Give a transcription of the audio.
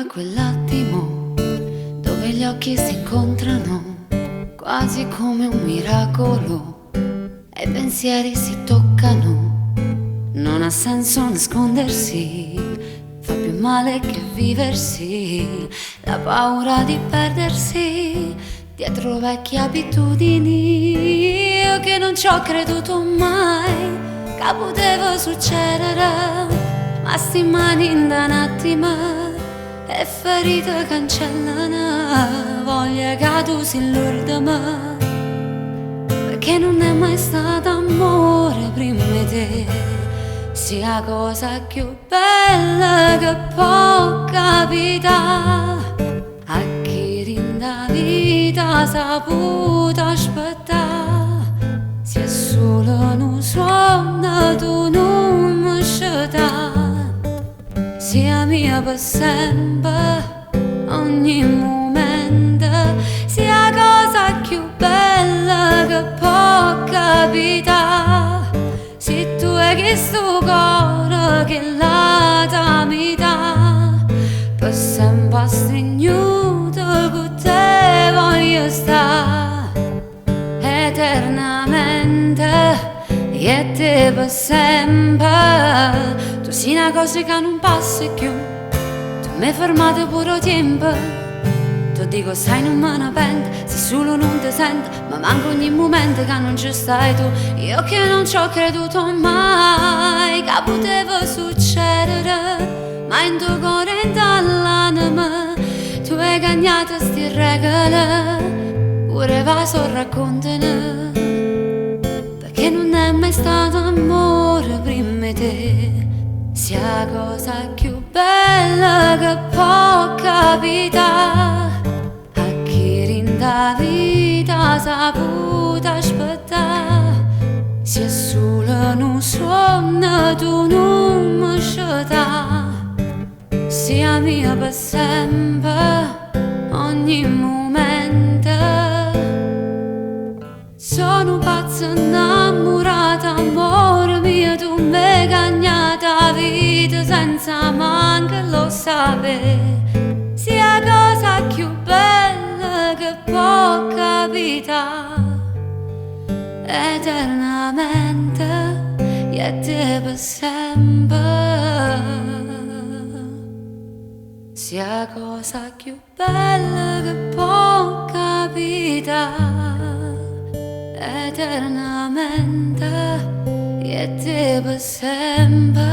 Arriva quell'attimo dove gli occhi si incontrano, quasi come un miracolo, e i pensieri si toccano. Non ha senso nascondersi, fa più male che viversi la paura di perdersi dietro vecchie abitudini. Io che non ci ho creduto mai, che poteva succedere, ma 'sti mani dint' 'a n'attimo 'e ferite cancellano. Voglio che tu si l'urdema, pecché nun è mai stato ammore primma 'e te. Si 'a cosa cchiù bella che po' capità a chi dint' 'a vita saputo aspettà. Si è sulo nu suonno tu nun me scetà. Si 'a mia pe sempe, ogni mumento, si 'a cosa cchiù bella che po' capità. Si tu 'e chistu core chell'ata mità, pe sempe astrignuto cu te voglio sta. Eternamente, io e te pe sempe. Tu si 'na cosa ca nun passa cchiù, tu m'hê fermato pure 'o tiempo. T' 'o dico sai nun me ne pento, si sulo nun te sento, me manca ogni mumento ca nun ce stai tu. Io che non ci ho creduto mai, che poteva succedere, ma int' 'o core e int' all'anema tu 'e cagnato 'sti regole, pure 'e vase 'o raccontano. Pecché nun è mai stato ammore primma 'e te. Si 'a cosa cchiù bella che po' capità a chi dint' 'a vita saputo aspettà. Si è sulo nu suonno tu nun me scetà. Si 'a mia pe sempe, ogni mumento. So' nu pazzo 'nnammurato, ammore mio, tu m'hê cagnato 'a vita senza manco lo sapè. Si 'a cosa cchiù bella che po' capità. Eternamente, io e te pe sempe. Si 'a cosa cchiù bella che po' capità. Eternamente, io e te pe sempe.